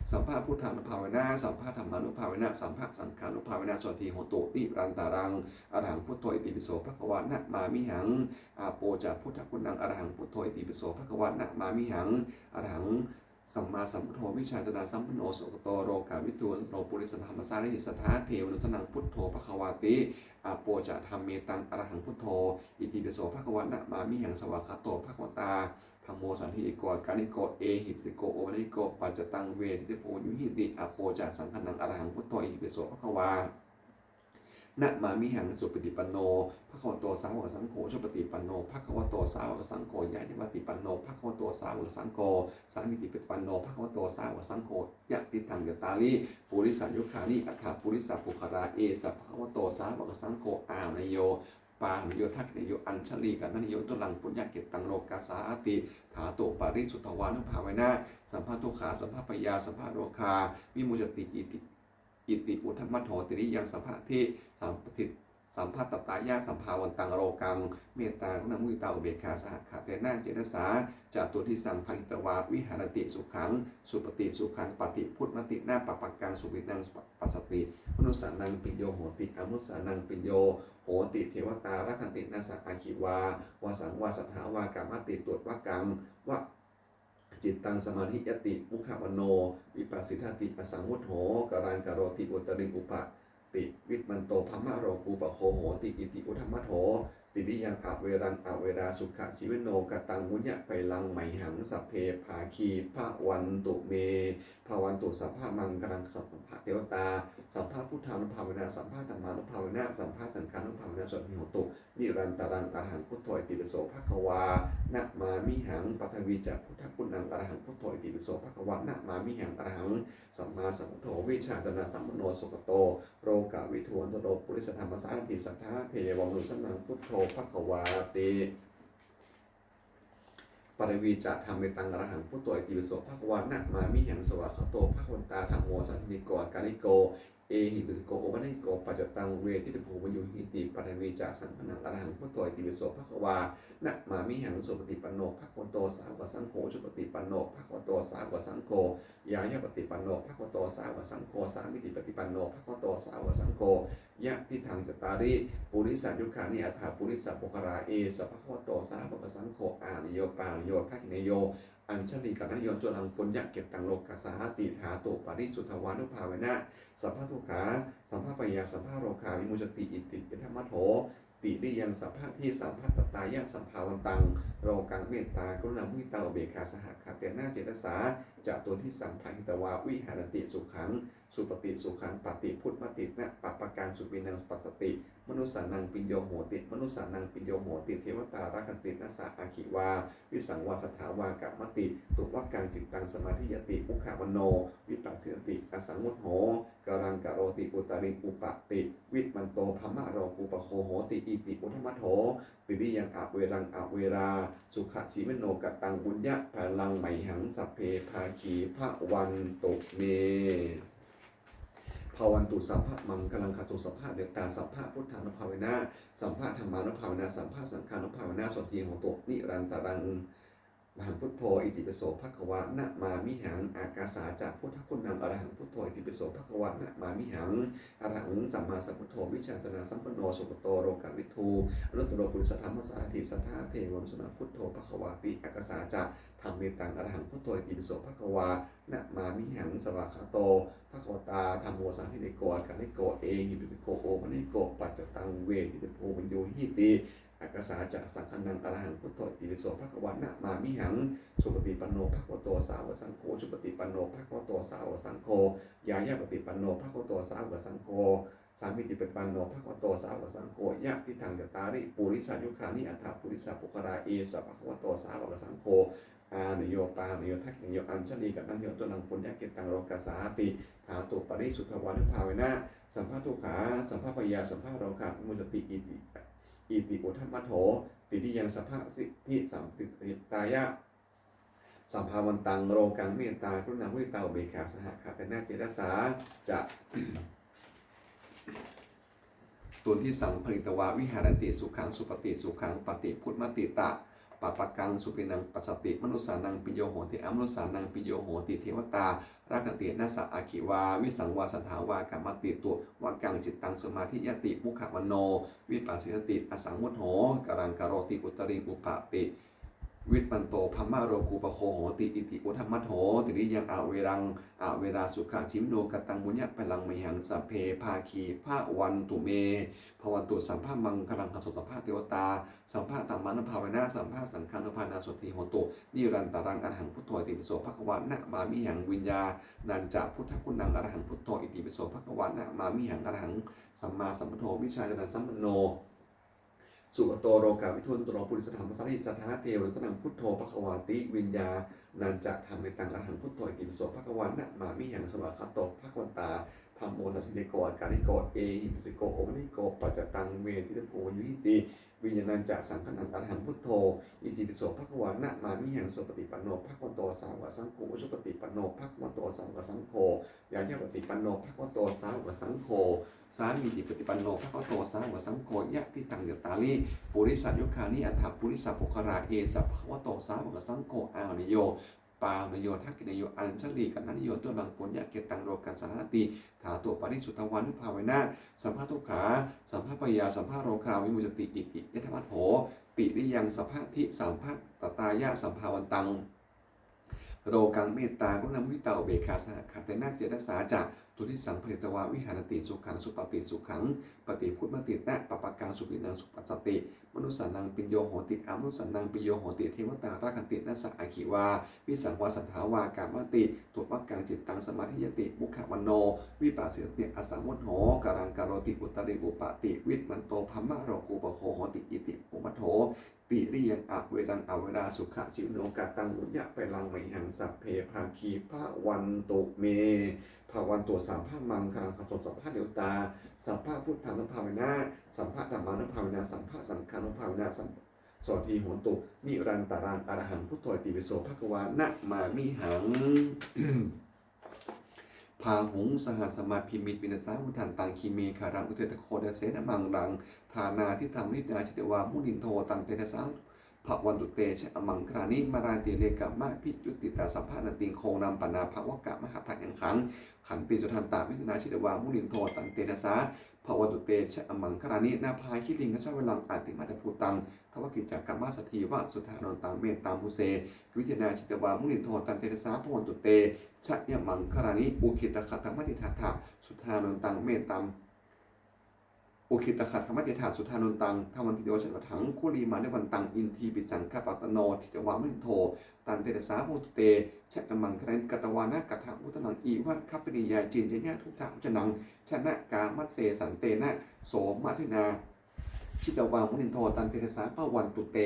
sabbabuddhānubhāvena, sabbadhammānubhāvena, sabbasaṅghānubhāvena, sotthī hontu nirantaraṃ. Arahaṃ buddho itipi so bhagavā namāmihaṃ. Āpo ca buddhaguṇaṃ, arahaṃ buddho itipi so bhagavā namāmihaṃ. Arahaṃ sammāsambuddho vijjācaraṇasampanno sugato lokavidū anuttaro purisadammasārathi satthā devamanussānaṃ buddho bhagavāti. Āpo ca dhammetaṃ, arahaṃ buddho itipi so bhagavā namāmihaṃ. Svākkhāto bhagavatā dhammo sandiṭṭhiko akāliko ehipassiko opanayiko paccattaṃ veditabbo viññūhīti. Āpo ca saṅghānaṃ, arahaṃ buddho itipi so bhagavā namāmihaṃ. Supaṭipanno bhagavato sāvakasaṅgho, ujupaṭipanno bhagavato sāvakasaṅgho, ñāyapaṭipanno bhagavato sāvakasaṅgho, sāmīcipaṭipanno bhagavato sāvakasaṅgho, yadidaṃ cattāri purisayugāni aṭṭha purisapuggalā, esa bhagavato sāvakasaṅgho, āhuneyyo pāhuneyyo dakkhiṇeyyo añjalikaraṇīyo, anuttaraṃ puññakkhettaṃ lokassāti. Dhātuparisuddhānubhāvena sabbadukkhā sabbabhayā sabbarogā vimuccati. Iti iti uddhamadho tiriyaṃ sabbadhi sampadit sampadātāya sabbāvantaṃ lokaṃ mettā karuṇā muditā upekkhā sahagatena cetasā catuddisaṃ pharitvā viharati. Sukhaṃ supati, sukhaṃ paṭibujjhati, na pāpakaṃ supinaṃ passati, manussānaṃ piyo hoti, amanussānaṃ piyo hoti, devatā rakkhanti, nāssa aggi vā visaṃ vā satthaṃ vā kamati, tuvaṭaṃ cittaṃ samādhiyati, mukhavaṇṇo vippasīdati, asammūḷho kālaṃ karoti, uttariṃ upādi, vivatto brahmalokūpago hoti. Iti uddhamadho tiriyaṃ averaṃ averā sukhajīvino. Kataṃ puññaphalaṃ mayhaṃ sabbe bhāgī bhavantu me. Bhavatu sabbamaṅgalaṃ, rakkhantu sabbadevatā, sabbabuddhānubhāvena, sabbadhammānubhāvena, sabbasaṅghānubhāvena, sotthī hontu nirantaraṃ. Arahaṃ buddho itipi so bhagavā namāmihaṃ. Paṭhavī ca buddhaguṇaṃ, arahaṃ buddho itipi so bhagavā namāmihaṃ. Arahaṃ sammāsambuddho vijjācaraṇasampanno sugato lokavidū anuttaro purisadammasārathi satthā devamanussānaṃ buddho bhagavāti. Paṭhavī ca dhammetaṃ, arahaṃ buddho itipi so bhagavā namāmihaṃ. Svākkhāto bhagavatā dhammo sandiṭṭhiko akāliko ehipassiko opanayiko paccattaṃ veditabbo viññūhīti. Paṭhavī ca saṅghānaṃ, arahaṃ buddho itipi so bhagavā namāmihaṃ. Supaṭipanno bhagavato sāvakasaṅgho, ujupaṭipanno bhagavato sāvakasaṅgho, ñāyapaṭipanno bhagavato sāvakasaṅgho, sāmīcipaṭipanno bhagavato sāvakasaṅgho, yadidaṃ cattāri purisayugāni aṭṭha purisapuggalā, esa bhagavato sāvakasaṅgho, āhuneyyo pāhuneyyo dakkhiṇeyyo añjalikaraṇīyo, anuttaraṃ puññakkhettaṃ lokassāti. Dhātuparisuddhānubhāvena sabbadukkhā sabbabhayā sabbarogā vimuccati. Iti uddhamadho tiriyaṃ sabbadhi sampadātāya sabbāvantaṃ lokaṃ mettā karuṇā muditā upekkhā sahagatena cetasā catuddisaṃ pharitvā viharati. Sukhaṃ supati, sukhaṃ paṭibujjhati, na pāpakaṃ supinaṃ passati, manussānaṃ piyo hoti, amanussānaṃ piyo hoti, devatā rakkhanti, nāssa aggi vā visaṃ vā satthaṃ vā kamati, tuvaṭaṃ cittaṃ samādhiyati, mukhavaṇṇo vippasīdati, asammūḷho kālaṃ karoti, uttariṃ upādi, vivatto brahmalokūpago hoti. Iti uddhamadho tiriyaṃ averaṃ averā sukhajīvino. Kataṃ puññaphalaṃ mayhaṃ sabbe bhāgī bhavantu me. Bhavatu sabbamaṅgalaṃ, rakkhantu sabbadevatā, sabbabuddhānubhāvena, sabbadhammānubhāvena, sabbasaṅghānubhāvena, sotthī hontu nirantaraṃ. Arahaṃ buddho itipi so bhagavā namāmihaṃ. Ākāsā ca buddhaguṇaṃ, arahaṃ buddho itipi so bhagavā namāmihaṃ. Arahaṃ sammāsambuddho vijjācaraṇasampanno sugato lokavidū anuttaro purisadammasārathi satthā devamanussānaṃ buddho bhagavāti. Ākāsā ca dhammetaṃ, arahaṃ buddho itipi so bhagavā namāmihaṃ. Svākkhāto bhagavatā dhammo sandiṭṭhiko akāliko ehipassiko opanayiko paccattaṃ veditabbo viññūhīti. akāsā ca saṅghānaṃ arahaṃ buddho itipi so bhagavā namāmihaṃ. Supaṭipanno bhagavato sāvakasaṅgho, ujupaṭipanno bhagavato sāvakasaṅgho, ñāyapaṭipanno bhagavato sāvakasaṅgho, sāmīcipaṭipanno bhagavato sāvakasaṅgho, yadidaṃ cattāri purisayugāni aṭṭha purisapuggalā, esa bhagavato sāvakasaṅgho, āhuneyyo pāhuneyyo dakkhiṇeyyo añjalikaraṇīyo, tuvaṃ puññakkhettaṃ lokassāti. Dhātuparisuddhānubhāvena sabbadukkhā sabbabhayā sabbarogā vimuccanti. Iti, iti uddhamadho tiriyaṃ sabbadhi sampattitthāya sabbāvantaṃ lokaṃ mettā karuṇā muditā upekkhā sahagatena cetasā ca. ตุนทิสัง pharitvā viharanti sukhaṃ supati sukhaṃ paṭibujjhati ca pāpakaṃ supinaṃ passati. Manussānaṃ piyo hoti amanussānaṃ piyo hoti devatā rakkhanti nāssa aggi vā visaṃ vā satthaṃ vā kamati tuvaṃ cittaṃ samādhiyati mukhavaṇṇo vippasīdati asammūḷho kālaṃ karoti uttariṃ upādi vimanto brahmalokūpago hoti. Iti uddhamadho tiriyaṃ averaṃ averā sukhajīvino. Kataṃ puññaphalaṃ mayhaṃ sabbe bhāgī bhavantu me. Bhavatu sabbamaṅgalaṃ rakkhantu sabbadevatā sabbadhammānubhāvena sabbasaṅghānubhāvena sotthī hontu nirantaraṃ. Arahaṃ buddho itipi so bhagavā namāmihaṃ. Viññāṇañca buddhaguṇaṃ arahaṃ buddho itipi so bhagavā namāmihaṃ. Arahaṃ sammāsambuddho vijjācaraṇasampanno sugato lokavidū anuttaro purisadammasārathi satthā devamanussānaṃ buddho bhagavāti. Viññāṇañca dhammetaṃ arahaṃ buddho itipi so bhagavā namāmihaṃ. Svākkhāto bhagavatā dhammo sandiṭṭhiko akāliko ehipassiko opanayiko paccattaṃ veditabbo viññūhīti. Viññāṇañca saṅghānaṃ arahaṃ buddho itipi so bhagavā namāmihaṃ. Supaṭipanno bhagavato sāvakasaṅgho, ujupaṭipanno bhagavato sāvakasaṅgho, ñāyapaṭipanno bhagavato sāvakasaṅgho, sāmīcipaṭipanno bhagavato sāvakasaṅgho, yadidaṃ cattāri purisayugāni aṭṭha purisapuggalā, esa bhagavato sāvakasaṅgho, āhuneyyo pāhuneyyo dakkhiṇeyyo añjalikaraṇīyo, tuvaṃ puññakkhettaṃ lokassāti. Dhātuparisuddhānubhāvena sabbadukkhā sabbabhayā sabbarogā vimuccanti. Iti uddhamadho tiriyaṃ sabbadhi sampattitthāya sabbāvantaṃ lokaṃ mettā karuṇā muditā upekkhā sahagatena cetasā ca. Tuṇhisaṃ pharitvā viharanti sukhaṃ supati sukhaṃ paṭibujjhati ca pāpakaṃ supinaṃ passati. Manussānaṃ piyo hoti amanussānaṃ piyo hoti devatā rakkhanti nāssa aggi vā visaṃ vā satthaṃ vā kamati tuvaṃ cittaṃ samādhiyati mukhavaṇṇo vippasīdati asammūḷho kālaṃ karoti uttariṃ upādi vimanto brahmalokūpago hoti. Iti uddhamadho tiriyaṃ averaṃ averā sukhajīvino. Kataṃ puññaphalaṃ mayhaṃ sabbe bhāgī bhavantu me. Bhavatu sabbamaṅgalaṃ rakkhantu sabbadevatā sabbabuddhānubhāvena sabbadhammānubhāvena sabbasaṅghānubhāvena sotthī hontu nirantaraṃ. Arahaṃ buddho itipi so bhagavā namāmihaṃ. Bāhuṃ sahassamabhinimmitasāvudhantaṃ girimekhalaṃ uditaghorasasenamāraṃ dānādidhammavidhinā jitavā munindo tantejasā bhavantu te jayamaṅgalāni. Mārātirekamabhiyujjhitasabbarattiṃ ghorampanāḷavakamakkhamathaddhayakkhaṃ khantīsudantavidhinā jitavā munindo tantejasā bhavantu te jayamaṅgalāni. Nāḷāgiriṃ gajavaraṃ atimattabhūtaṃ dāvaggicakkamasanīva sudāruṇantaṃ mettambusekavidhinā jitavā munindo tantejasā bhavantu te jayamaṅgalāni. Ukkhittakhaggamatihatthasudāruṇantaṃ mettambusekavidhinā jitavā munindo tantejasā bhavantu te jayamaṅgalāni. Nāḷāgiriṃ gajavaraṃ atimattabhūtaṃ dāvaggicakkamasanīva sudāruṇantaṃ mettambusekavidhinā jitavā munindo tantejasā bhavantu te jayamaṅgalāni. Katvāna kaṭṭhamudaraṃ iva gabbhinīyā ciñcāya duṭṭhavacanaṃ janakāyamajjhe santena somavidhinā jitavā munindo tantejasā bhavantu te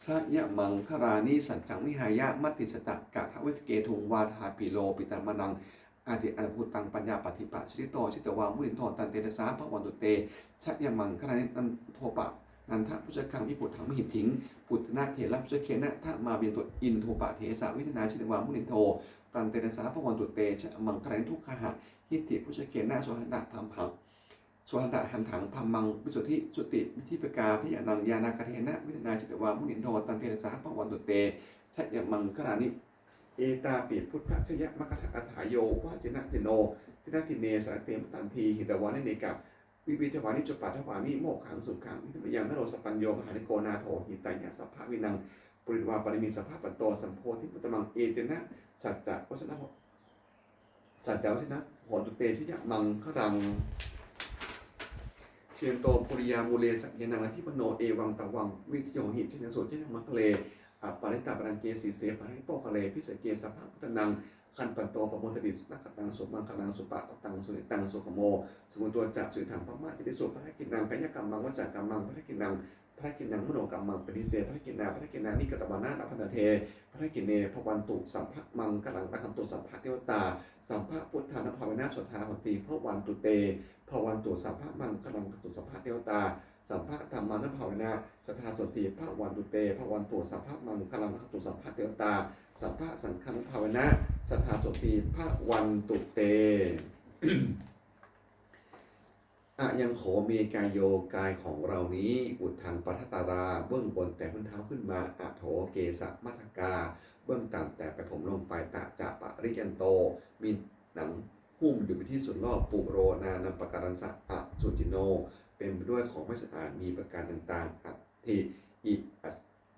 jayamaṅgalāni. Saccaṃ vihāya matisaccakavādaketuṃ vādābhiropitamanaṃ atiandhabhūtaṃ paññāpadīpajalito jitavā munindo tantejasā bhavantu te jayamaṅgalāni. Nandopanandabhujagaṃ vibudhaṃ mahiddhiṃ puttena therabhujagena damāpayanto iddhūpadesavidhinā jitavā munindo tantejasā bhavantu te jayamaṅgalāni. Duggāhadiṭṭhibhujagena sudaṭṭhahatthaṃ brahmaṃ visuddhijutimiddhibakābhidhānaṃ ñāṇāgadena vidhinā jitavā munindo tantejasā bhavantu te jayamaṅgalāni. Etāpi buddhajayamaṅgalaaṭṭhagāthā yo vācano dinadine sarate matandī hitvānanekavividhāni cupaddavāni mokkhaṃ sukhaṃ adhigameyya naro sapañño. Mahākāruṇiko nātho hitāya sabbapāṇinaṃ pūretvā pāramī sabbā patto sambodhimuttamaṃ. Etena saccavajjena hotu te jayamaṅgalaṃ. Jayanto bodhiyā mūle sakyānaṃ nandivaḍḍhano, evaṃ tvaṃ vijayo hohi jayassu jayamaṅgale, aparājitapallaṅke sīse paṭhavipokkhare abhiseke sabbabuddhānaṃ aggappatto pamodati. Sunakkhattaṃ sumaṅgalaṃ supabhātaṃ suhuṭṭhitaṃ sukhaṇo sumuhutto ca suyiṭṭhaṃ brahmacārisu, padakkhiṇaṃ kāyakammaṃ vācākammaṃ padakkhiṇaṃ padakkhiṇaṃ manokammaṃ paṇidhī te padakkhiṇā, padakkhiṇāni katvāna labhantatthe padakkhiṇe. Bhavatu sabbamaṅgalaṃ rakkhantu sabbadevatā, sabbabuddhānubhāvena sadā sotthī bhavantu te. Bhavatu sabbamaṅgalaṃ rakkhantu sabbadevatā, sabbadhammānubhāvena sadā sotthī bhavantu te. Bhavatu sabbamaṅgalaṃ rakkhantu sabbadevatā, sabbasaṅghānubhāvena sadā sotthī bhavantu te. Ayaṃ kho me kāyo กายของเรานี้ uddhaṃ pādatalā เบื้องบนแต่พื้นเท้าขึ้นมา adho kesamatthakā เบื้องต่ำแต่ปลายผมลงไป tañca pariyanto มีหนังหุ้มอยู่เป็นที่สุดรอบ pūro nānappakārassa asucino เต็มไปด้วยของไม่สะอาดมีประการต่างๆ atthi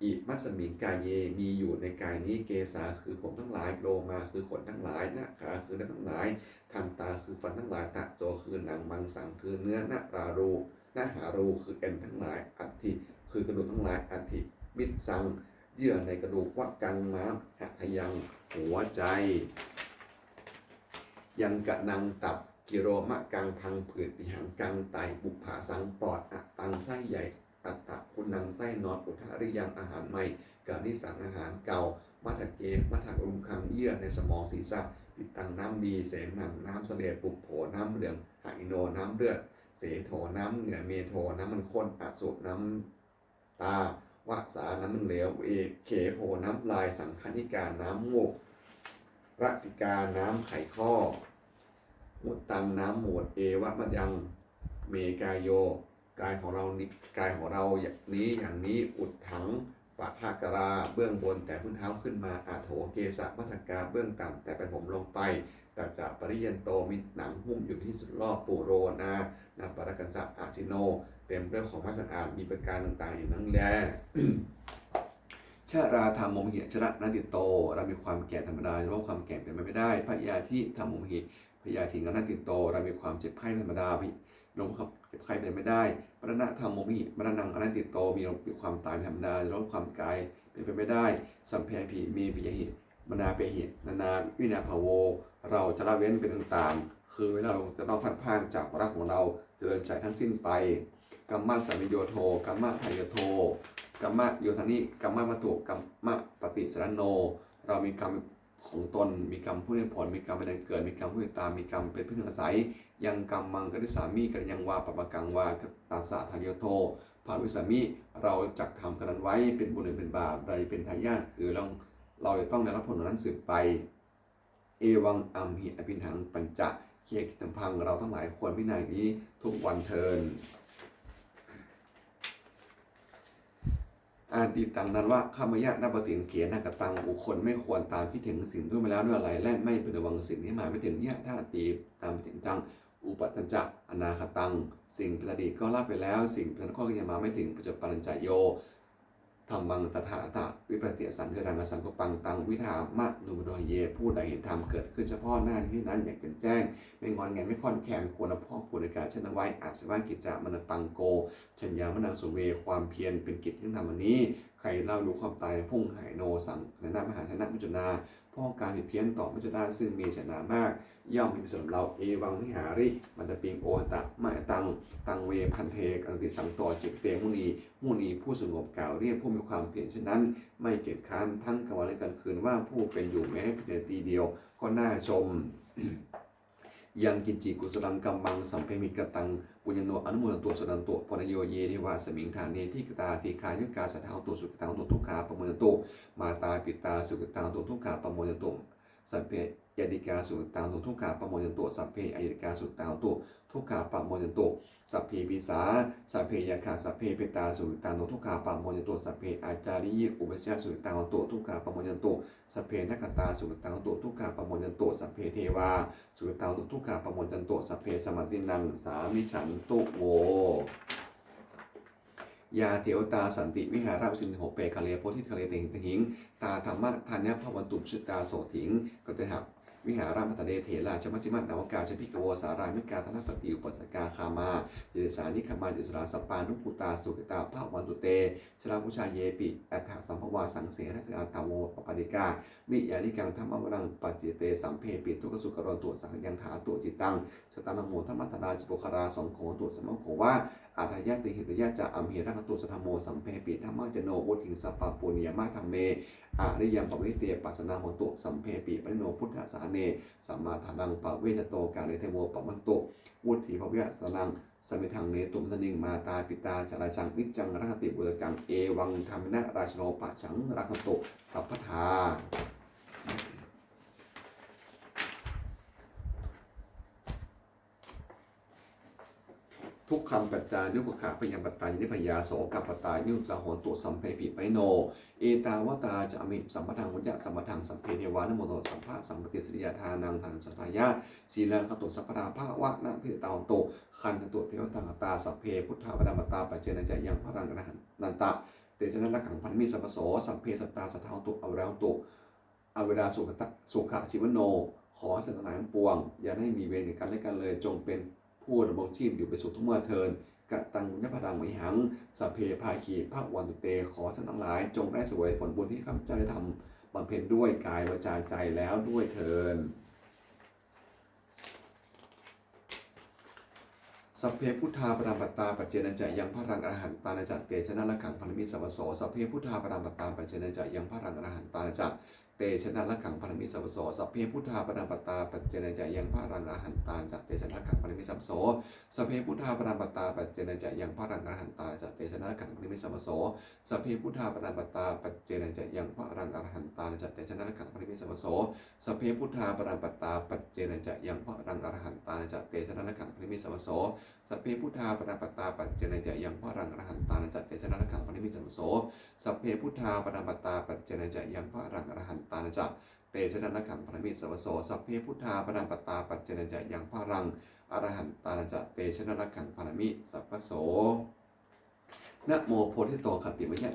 imasmiṃ kāye มีอยู่ในกายนี้ kesā คือผมทั้งหลาย lomā คือขนทั้งหลาย nakhā คือเล็บทั้งหลาย dantā คือฟันทั้งหลาย taco คือหนัง maṃsaṃ คือเนื้อ narālu nahālu คือเอ็นทั้งหลาย aṭṭhi คือกระดูกทั้งหลาย aṭṭhimicchaṃ เยื่อในกระดูก vakaṃ ม้าม hadayaṃ หัวใจ yaṅkanaṃ ตับ kilomakaṃ พังผืด pihaṅkaṃ ไต pubbasaṃ ปอด attaṃ ไส้ใหญ่ attaguṇaṃ ไส้น้อย udariyaṃ อาหารใหม่ kanisaṃ อาหารเก่า matthake matthaguṅkaṃ เยื่อในสมองศีรษะ pittaṃ น้ำดี senaṃ น้ำเสลด pubbo น้ำเหลือง hino น้ำเลือด sedo น้ำเหงื่อ medo น้ำมันข้น asu น้ำตา vasā น้ำมันเหลว vekhepo น้ำลาย saṅghāṇikā น้ำมูก lasikā น้ำไขข้อ muttaṃ น้ำมูตร evamadaṃ me kāyo กายของเรานี้กายของเรานี้อย่างนี้ uddhaṃ pādatalā เบื้องบนแต่พื้นเท้าขึ้นมา adho kesamatthakā เบื้องต่ำแต่ปลายผมลงไป tañca pariyanto มีหนังหุ้มอยู่ที่สุดรอบ pūro nānappakārassa asucino เต็มด้วยของไม่สะอาดมีประการต่างๆอยู่นั้นแล jarādhammomhi jaraṃ anatīto เรามีความแก่ธรรมดา จะล้มความแก่เป็นไปไม่ได้ byādhidhammomhi byādhiṃ anatīto เรามีความเจ็บไข้ธรรมดา ล้มความเจ็บไข้เป็นไม่ได้ maraṇadhammomhi maraṇaṃ anatīto มีมีความตายเป็นธรรมดา จะล้มความตายเป็นไปไม่ได้ sabbehi me piyehi manāpehi nānāviddhānubhāvo เราจะละเว้นเป็นต่างๆ คือเวลาเราจะต้องพลัดพรากจากรักของเรา จะเดินจากทั้งสิ้นไป kammasmiṃ yo dho kammadāyādo kammayodhāni kammavattu kammapaṭisaraṇo เรามีกรรมของตน มีกรรมผู้ให้ผล มีกรรมเป็นแดนเกิด มีกรรมผู้ติดตาม มีกรรมเป็นที่พึ่งอาศัย yaṃ kammaṃ karissāmi kalyāṇaṃ vā pāpakaṃ vā tassa dāyādo bhavissāmi เราจักทำกรรมนั้นไว้ เป็นบุญหรือเป็นบาป เราจะเป็นทายาท คือเราเราจะต้องได้รับผลนั้นสืบไป evaṃ amhi abhiṇhaṃ pañcakkheyyaṃ kittambhaṃ เราทั้งหลายควรพิจารณาอย่างนี้ทุกวันเทอญ atītaṃ nānvāgameyya nappaṭikaṅkhe anāgataṃ บุคคลไม่ควรตามคิดถึงสิ่งที่ล่วงไปแล้วด้วยอาลัย และไม่พึงระวังสิ่งที่มาไม่ถึง yadatītampāṇinaṃ uppajjhaṃ ca anāgataṃ สิ่งเป็นอดีตก็ละไปแล้ว สิ่งเป็นอนาคตก็ยังมาไม่ถึง paccuppannañca yo dhammaṃ tattha tattha vipassati asaṃhiraṃ asaṅkuppaṃ taṃ viddhā manubrūhaye ผู้ใดเห็นธรรมเกิดขึ้นเฉพาะหน้าในที่นั้นอย่างแจ่มแจ้ง ไม่งอนแงนไม่คลอนแคลน ควรพอกพูนในการเช่นนั้นไว้ āsavā kiccamānappaṃ ko jaññā maraṇaṃ suve ความเพียรเป็นกิจที่ต้องทำวันนี้ ใครเล่ารู้ความตาย พรุ่ง hino saṅghānamahāsenā muccaṇā เพราะการผิดเพี้ยนต่อมัจจุราชซึ่งมีเสนามาก ย่อมมีสำหรับเรา evaṃ vihārimātāpiṃ ohatakamayaṃ taṃ ve bhaddekarattoti santo cittete muni muni ผู้สงบกล่าวเรียกผู้มีความเพียรเช่นนั้น ไม่เกียจคร้านทั้งกลางวันและกลางคืน ว่าผู้เป็นอยู่แม้เพียงนาทีเดียวก็น่าชม yaṅkiñci kusalaṃ kammaṃ sabbemhi kataṃ puññaṃ no anumodantu saggadantūpamarāyo ye devā asmiṃ ṭhāne adhigatā dīghāyukā sadā hontu sukhitā hontu dukkhā pamuñcantu. Mātāpitā sukhitā hontu dukkhā pamuñcantu. Sabbe ñātikā sukhitā hontu dukkhā pamuñcantu. Sabbe aññātikā sukhitā hontu dukkhā pamuñcantu. Sabbe pisā sabbe yakkhā sabbe petā sukhitā hontu dukkhā pamuñcantu. Sabbe ācariyupajjhāyā sukhitā hontu dukkhā pamuñcantu. Sabbe nakkhattā sukhitā hontu dukkhā pamuñcantu. Sabbe devā sukhitā hontu dukkhā pamuñcantu. Sabbe sampattīnaṃ samijjhantu vo. Yā devatā santi vihāravāsinī rūpe ghare bodhighare tahiṃ tahiṃ, tā dhammadānena bhavantu pūjitā sotthiṃ. Kataññā vihāramaṇḍale. Therā ca majjhimā navakā ca bhikkhavo, sārāmikā dānapatī upāsakā, gāmā ca desā nigamā ca issarā, sappāṇabhūtā sukhitā bhavantu te. Jalābujā yepi aṇḍasambhavā, saṃsedajātā athavopapātikā, niyyānikaṃ dhammavaraṃ paṭicca te, sabbepi dukkhassa karontu saṅkhayaṃ. Ṭhātu cittaṃ sattannaṃ modamānā, sabbe puggalā saṅgho hotu samaggo va, atthāya ca hitāya ca. Amhe rakkhatu saddhammo, sabbepi dhammajāno, vuḍḍhiṃ sampāpuṇeyyāma dhamme ariyappavedite. Pasannā hontu sabbepi pāṇino buddhasāsane, sammā dhāraṃ pavecchanto kāle devo pavassatu, vuḍḍhibhāvāya sattānaṃ samiddhaṃ netu medaniṃ. Mātā pitā ca atrajaṃ niccaṃ rakkhanti puttakaṃ, evaṃ dhammena rājāno pajaṃ rakkhantu sabbadā. Dukkhappattā niddukkhamā, bhayappattā ca nibbhayā, sokappattā ca nissokā, hontu sabbepi pāṇino. Ettāvatā ca amhehi sambhataṃ puññasampadaṃ, sabbe devānumodantu sabbasampattisiddhiyā. Dānaṃ dadantu saddhāya, sīlaṃ rakkhantu sabbadā, bhāvanābhiratā hontu, gacchantu devatāgatā. Sabbe buddhā balappattā, paccekānañca yaṃ balaṃ, arahantānañca tejena rakkhaṃ bandhāmi sabbaso. Sabbe sattā sadā hontu, averā hontu averā sukhā, sukhajīvino. ขอสัตว์ทั้งหลายทั้งปวง อย่าได้มีเวรแก่กันและกันเลย จงเป็นผู้ดำรงชีพอยู่เป็นสุขทุกเมื่อเทอญ Kataṃ puññaphalaṃ mayhaṃ sabbe bhāgī bhavantu te. ขอสัตว์ทั้งหลายจงได้เสวยผลบุญที่ข้าพเจ้าได้ทำบำเพ็ญด้วยกายวาจาใจแล้วด้วยเทอญ Sabbe buddhā balappattā, paccekānañca yaṃ balaṃ, arahantānañca tejena rakkhaṃ bandhāmi sabbaso. Sabbe buddhā balappattā, paccekānañca yaṃ balaṃ, arahantānañca tejena rakkhaṃ bandhāmi sabbaso. Sabbe buddhā balappattā, paccekānañca yaṃ balaṃ, arahantānañca tejena rakkhaṃ bandhāmi sabbaso. Sabbe buddhā balappattā, paccekānañca yaṃ balaṃ, arahantānañca tejena rakkhaṃ bandhāmi sabbaso. Sabbe buddhā balappattā, paccekānañca yaṃ balaṃ, arahantānañca tejena rakkhaṃ bandhāmi sabbaso. Sabbe buddhā balappattā, paccekānañca yaṃ balaṃ, arahantānañca tejena rakkhaṃ bandhāmi sabbaso. Sabbe buddhā balappattā, paccekānañca yaṃ balaṃ, arahantānañca tejena rakkhaṃ bandhāmi sabbaso. Sabbe buddhā balappattā, paccekānañca yaṃ balaṃ, arahantānañca tejena rakkhaṃ bandhāmi sabbaso. Sabbe buddhā balappattā, paccekānañca yaṃ balaṃ, arahantānañca tejena rakkhaṃ bandhāmi sabbaso. Namo bodhisatto āgantimāya.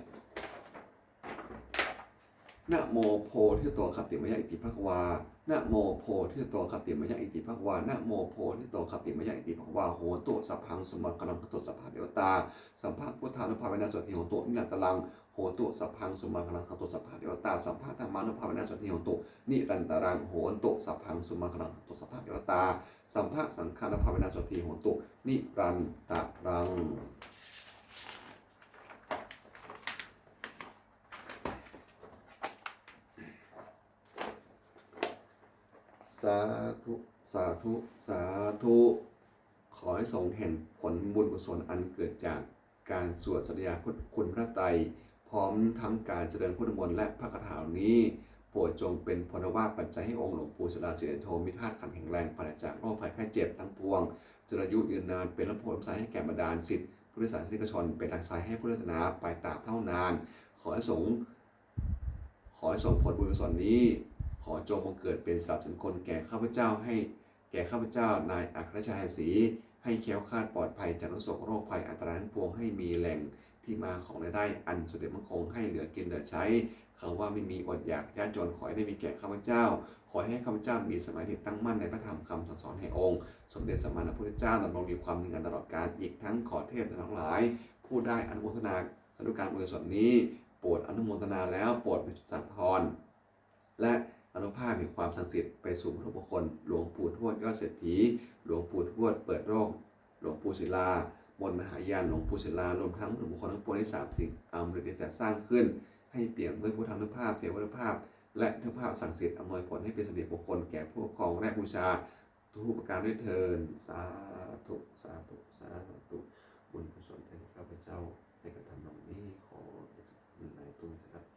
Namo bodhisatto āgantimāya iti bhagavā. Namo bodhisatto āgantimāya iti bhagavā. Namo bodhisatto āgantimāya iti bhagavā. Hotu sabbaṃ sumaṅgalaṃ, rakkhantu sabbadevatā, sabbabuddhānubhāvena sotthī hontu nirantaraṃ. Hotu sabbaṃ sumaṅgalaṃ, rakkhantu sabbadevatā, sabbadhammānubhāvena sotthī hontu nirantaraṃ. Hotu sabbaṃ sumaṅgalaṃ, rakkhantu sabbadevatā, sabbasaṅghānubhāvena sotthī hontu nirantaraṃ. Sādhu, sādhu, sādhu. ขออานิสงส์แห่งผลบุญกุศลอันเกิดจากการสวดสาธยายพุทธคุณพระไตร พร้อมทั้งการเจริญพุทธมนต์และพระคาถาเหล่านี้ โปรดจงเป็นผลวาปัจจัยให้องค์หลวงปู่ศิลา สิริโท มีธาตุขันธ์แข็งแรง ปราศจากโรคภัยไข้เจ็บทั้งปวง เจริญอายุยืนนาน เป็นร่มโพธิ์ร่มไทรให้แก่บรรดาศิษย์พุทธศาสนิกชน เป็นหลักชัยให้พุทธศาสนาไปตราบเท่านาน ขออานิสงส์ ขออานิสงส์ผลบุญกุศลนี้ ขอจงบังเกิดเป็นสามัญชนแก่ข้าพเจ้า ให้แก่ข้าพเจ้า นายอัครราชชายศรี ให้แคล้วคลาดปลอดภัยจากทุกข์โศกโรคภัยอันตรายทั้งปวง ให้มีแหล่งที่มาของรายได้อันสมเด็จมั่นคง ให้เหลือกินเหลือใช้ คำว่าไม่มีอดอยากยากจน ขอให้ได้มีแก่ข้าพเจ้า ขอให้ข้าพเจ้ามีสมาธิตั้งมั่นในพระธรรมคำสั่งสอนแห่งองค์สมเด็จสัมมาสัมพุทธเจ้า ดำรงอยู่ความดีงามตลอดกาล อีกทั้งขอเทพทั้งหลาย ผู้ได้อนุโมทนาสาธุการบุญกุศลนี้ โปรดอนุโมทนาแล้ว โปรดเป็นสังฆทาน และอนุภาพแห่งความศักดิ์สิทธิ์ไปสู่วัตถุมงคล หลวงปู่ทวดยอดเศรษฐี หลวงปู่ทวดเปิดโลก หลวงปู่ศิลา มนต์มหายาน หลวงปู่ศิลา รวมทั้งวัตถุมงคลทั้งปวงที่สามสิ่งอมฤตนี้จะสร้างขึ้น ให้เปี่ยมด้วยพุทธานุภาพ เทวานุภาพ และอนุภาพศักดิ์สิทธิ์ อำนวยผลให้เป็นสิริมงคลแก่ผู้ครองและบูชาทุกประการด้วยเทอญ สาธุ สาธุ สาธุ บุญกุศลที่ข้าพเจ้าได้กระทำเหล่านี้ ขอให้หลายตัวนะครับ